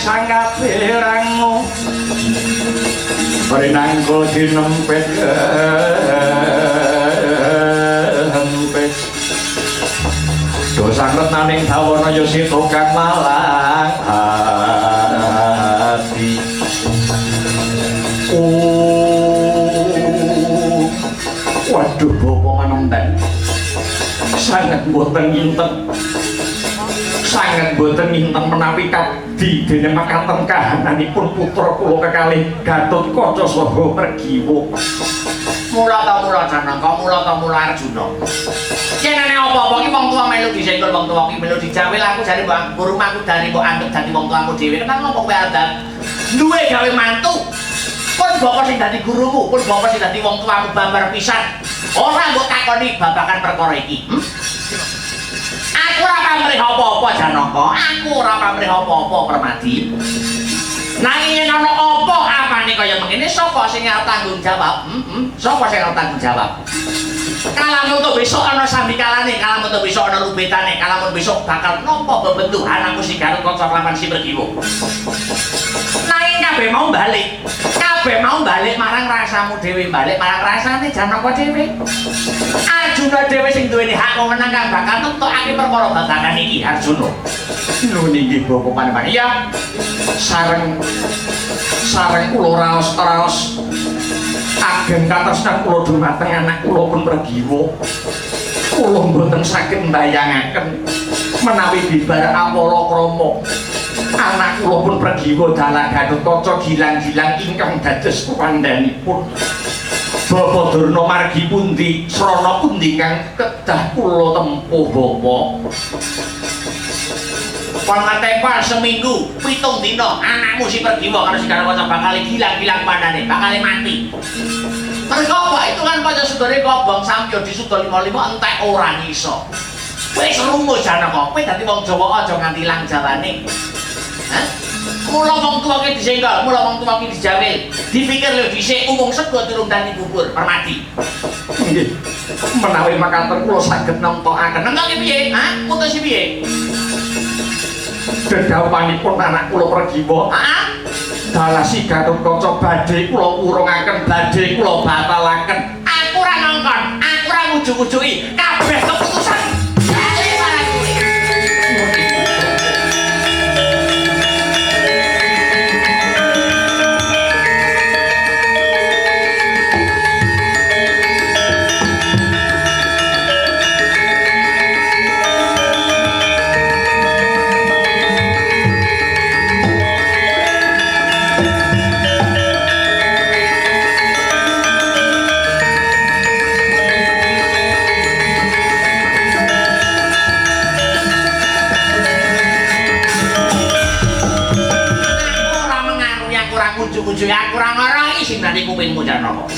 sang kaberangu Prinangkul dinempet hempet Dosa retnaning dawana ya si tukang malang hati. Oh, waduh bapak manemban sanget boten nginten, sanget boten nginten menawi kabdi dene makaten kahananipun putra kula kekalih Gatotkaca saha Pregiwa. Mula ta mula Janaka, mula ta mula Arjuna. Yen ana apa-apa ki wong tuwa melu disenggol, wong tuwa ki melu dijawil. Aku jare mbok gurumaku dari mbok anggep dadi wong tuamu dhewe. Kenapa ngopo kowe arep duwe gawe mantu? Pun bapak sing dadi gurumu, pun bapak sing dadi wong tuamu bambar pisan. Ora mbok takoni babagan perkara iki. Aku ora pamrih apa-apa Janaka, aku ora pamrih apa-apa Permadi. Nanging yen ana apa apane kaya mengene sapa sing arep tanggung jawab? Sapa sing arep tanggung jawab? Kalamun to besok ana sambikalane, kalamun to besok ana rubetane, kalamun besok bakal nampa bebentuhan aku si Gatotkaca kelawan si Pregiwa. Nanging kabeh mau balik. Kabeh mau balik marang rasamu dhewe, balik marang rasane Janaka dhewe. Arjuna dhewe sing duweni hak wewenang kang bakal nemtokake perkara babagan iki, Arjuna. Nuwun inggih bapak panembahan. Iya. Sareng sareng kula raos-raos ageng katresnan kula dumateng anak kula pun Pregiwa. Kula mboten saged mbayangaken menawi bibar awala krama anak kula pun Pregiwa dalah Gatotkaca gilang-gilang ingkang dados kandhanipun. Bapak Durna margi pundi, srana pundi kang kedah kula tempuh bapak? Pangatepa seminggu, 7 dina anakmu si Pregiwa karo si Gatotkaca bakal gilang-gilang pandane, bakal mati. Mergo apa? Itu kan pancasudane kobong sampyo disuda 55 entek ora iso. Wis rumus Janaka, kowe dadi wong Jawa aja nganti ilang jawane. Hah? Mula wong tuwa ki disenggol, mula wong tuwa ki dijawil. Dipikir lho dhisik umung sego durung dadi bubur, Permadi. Nggih. Menawi makaten kula saged nemtokaken. Nemtoke piye? Hah? Putus piye? Dedhawuhanipun anak kula Pregiwa. Heeh. Dalah si Gatotkaca badhe kula wurungaken, badhe kula batalaken. Aku ora ngongkon, aku ora ngujug-ujugi kabeh keputusan bali marang kowe. Ujug-ujug aku ora ngoroi sing dadi kupingmu Janaka.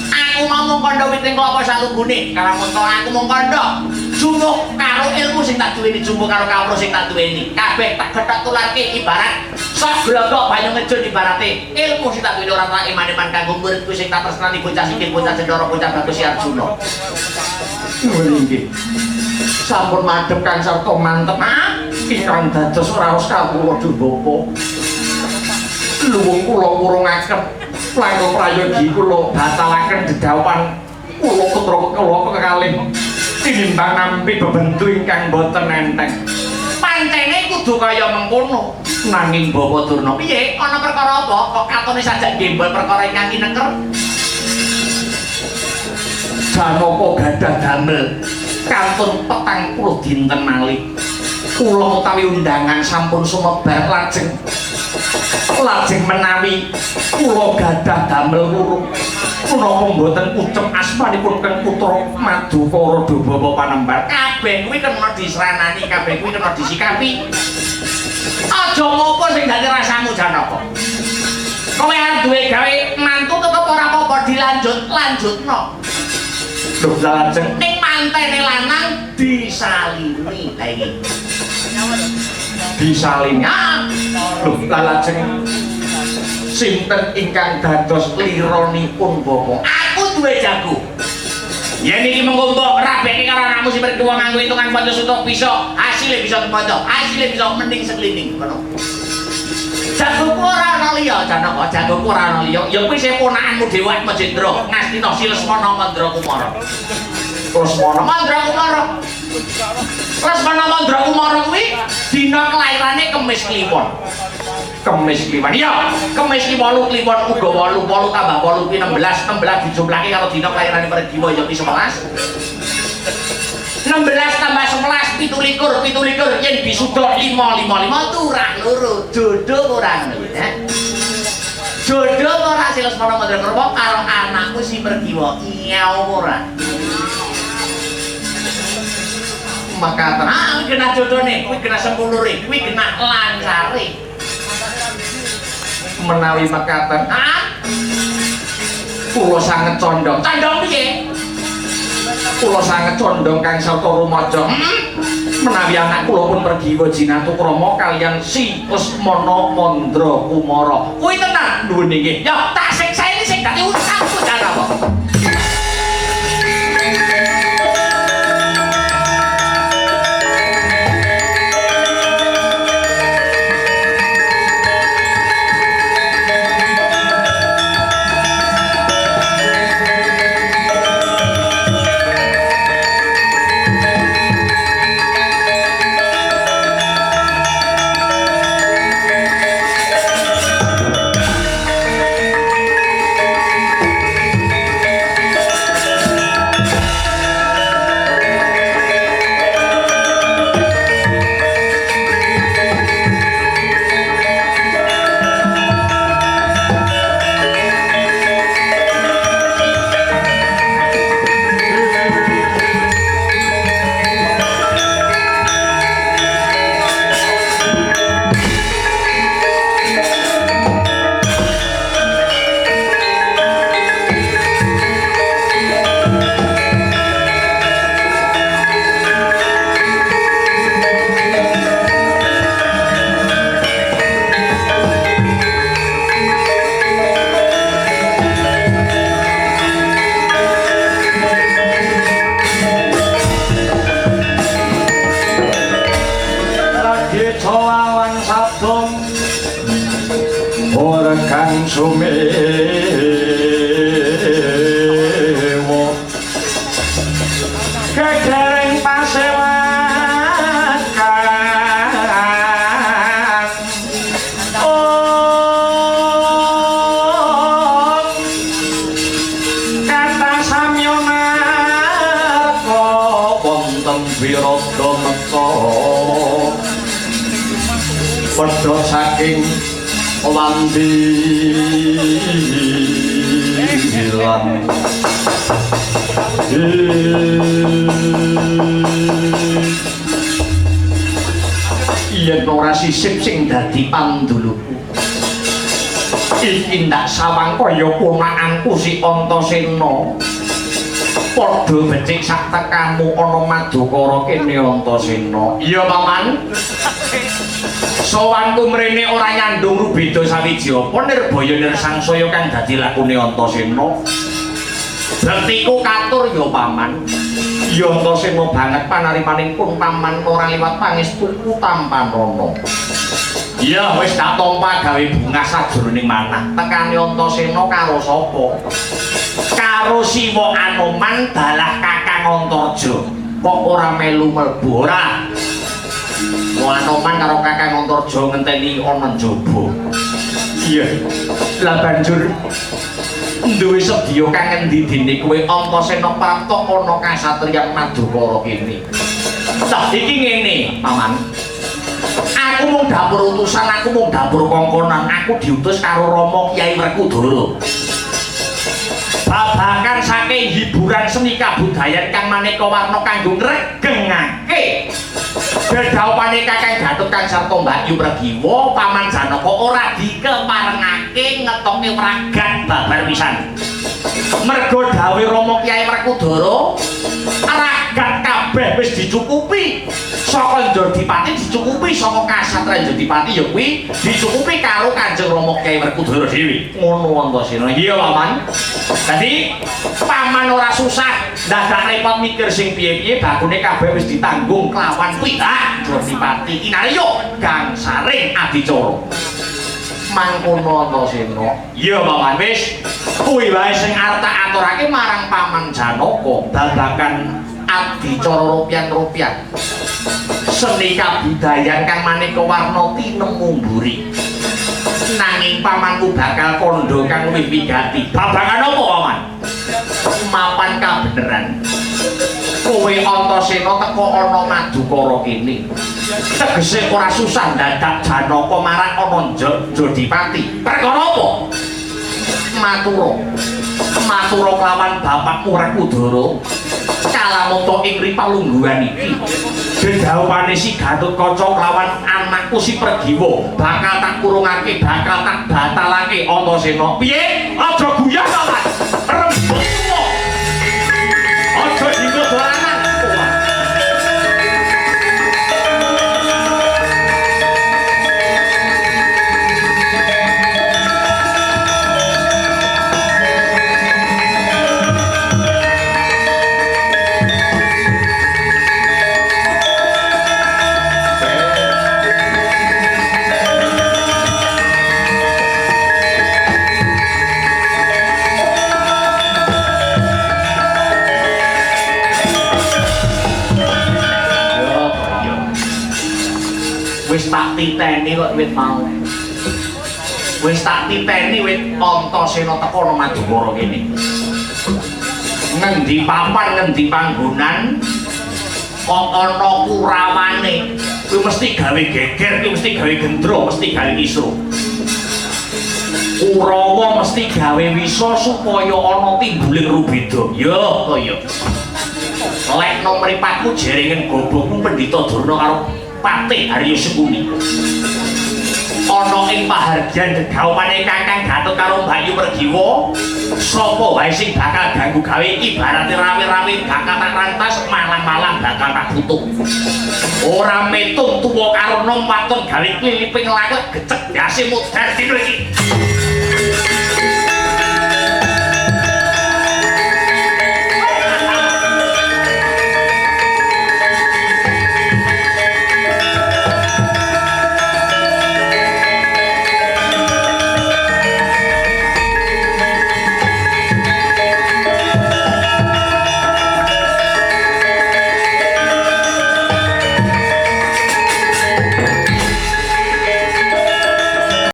Aku mau mung kandha witing klapa salunggune, kalamun to aku mung kandha jumuk karo ilmu sing tak duweni, jumuk karo kawruh sing tak duweni. Kabeh tak gethok tularke ibarat sok glogok banyu ngejun ibarate. Ilmu sing tak duweni ora tak iman-iman kanggo muridku sing tak tresnani bocah sikil, bocah Jendara, bocah Bagus Arjuna. Nuwun inggih. Sampun madhep kang sarta mantep ingkang dados raos kawula duh bapa. Luwung kula wurungaken langkung prayogi kula batalaken dedhawuhan kula putra kula kekalih tinimbang nampi bebendu ingkang boten enteng. Pancene kudu kaya mengkono. Nanging Bapak Durna piye? Ana perkara apa kok katone sajak gembol perkara ingkang kineker? Janaka gadah damel kantun 40 dinten malih. Kula utawi undangan sampun sumebar lajeng lajeng menawi kula gadah damel wurung punapa mboten ucep asmanipun keng putra Madukara Bapak panembar. Kabeh kuwi kena disranani, kabeh kuwi kena disikapi. Aja ngopo sing dadi rasamu Janaka. Kowe arep duwe gawe mantu tetep ora apa-apa dilanjut-lanjutno. Lho lajeng ning mantene lanang disalini. Lah iki disalini. Lho lajeng sinten ingkang dados lironipun Bapak? Aku duwe jago. Yen iki mengko mbok rabeke karo anakmu si Pregiwa nganggo hitungan Pancasutra bisa, hasile bisa kepaca, hasile bisa mending sekelining ngono. Jagoku ora ana liya, Janaka. Jagoku ora ana liya. Ya kuwi sing ponakanmu dhewe Atmajendra, Ngastina si Lesmana Mandra Kumara. Lesmana Mandra Kumara. Lesmana Mandra Kumara kuwi dina kelairane Kemis Kliwon. Kemis Kliwon. Iya, Kemis ki 8 Kliwon uga 8, 8 tambah 8 kuwi 16, 16 dijumlahke karo dina kelairane Pragiwa ya kuwi 11. 16 tambah 11 27, 27 yen bisuda 5 5 5 turah loro. Jodoh ora ngono kuwi, ha? Jodoh ora si Lesmana Mandra Kumara karo anakku si Pragiwa. Iya ora. Makaten. Ah, kuwi genah jodone, kuwi genah sempulure, kuwi genah lancare. Menawi mekaten, Ah, kula sanget condong. Condong piye? Kula sanget condong kang sarta rumaja. Menawi anak kula pun Pragiwa jinatu krama kaliyan si Lesmana Mandra Kumara. Kuwi tenan. Nuwun inggih. Ya tak siksa ini sing dadi utangku Janaka. Kang sumewa kekereng pasewakan om kata samyonarka wonten wirada meka padha saking wandilan yen ora sisip sing dadi panduluku iki ndak sawang kaya ponakanku si Antasena padha becik sak tekamu ana Madukara kene Antasena. Iya paman, sowanku mrene ora nyandung rubeda sawiji apa nirbaya nirsangsaya kang dadi lakune Antasena. Bektiku katur ya paman. Ya Antasena banget panarimaning pun paman ora liwat pangestuku tampanana. Iya wis tak tampa gawe bungah sajroning manah. Tekane Antasena karo sapa? Karo Siwa Anoman dalah Kakang Antarja. Kok ora melu mlebu ora? Anoman karo Kakang Antarja ngenteni ana njaba. Iya. Lah banjur duwe sedya kang ngendi dene kowe Antasena prapta ana kasatriyan Madukara kene. Lah iki ngene, Paman. Aku mung dapur utusan, aku mung dapur kongkonan, aku diutus karo Rama Kyai Werkudara. Babagan saking hiburan seni kabudayan kang maneka warna kanggo ngregengake dedhaupane Kakang Gatot kang sarta Mbakyu Pragiwa, Paman Janaka ora dikeparengake ngetoke wragan babar pisan. Mergo dawuh Rama Kyai Werkudara, ragat kabeh wis dicukupi. Saka Njodipati dicukupi, saka Kasatriyan Njodipati ya kuwi dicukupi karo Kanjeng Rama Kyai Werkudara dhewe. Ngono Antasena. Iya Paman. Dadi paman ora susah, dadak repot mikir sing piye-piye, bakune kabeh wis ditanggung kelawan pihak Njodipati. Kinarya gangsaring adicara. Mangkono Antasena. Iya Paman, wis kuwi wae sing arep tak aturake marang Paman Janaka babagan adicara rupian-rupian. Seni kabudayan kang maneka warna tinemu mburi. Nanging pamanku bakal kandha kang luwih wigati. Babagan apa, Paman? Mapan kabeneran. Kowe Antasena teka ana Madukara kene. Tegese ora susah dadak Janaka marak ana Jodipati. Perkara apa? Matura. Matura kelawan bapakmu Werkudara. Kalamunta ing ripalungguhan iki. Dedhawuhane si Gatotkaca kelawan anakku si Pregiwa bakal tak kurungake, bakal tak batalake Antasena. Piye? Aja guyah to, Mas. Rembug tuwa. Aja dinggo dolanan. Wis tak titeni kok wit mau. Wis tak titeni wit Antasena teka nang Madukara kene. Ngendi papan, ngendi panggonan kok ana kurawane, kuwi mesti gawe geger, kuwi mesti gawe gendro, mesti gawe kisruh. Kurawa mesti gawe wisa supaya ana timbuling rubeda. Ya, kaya. Lekno mripatku jeringan gobokku Pendhita Durna karo Patih Arya Sengkuni. Ana ing pahargyan dedhawuhane Kakang Gatot karo Mbakyu Pregiwa, sapa wae sing bakal ganggu gawe ibarate rawe-rawe bakal tak rantas, malang-malang bakal tak tutup. Ora metung tuwa karo nom waton gawe kliliping laklek gecek ndase mudhar dina iki.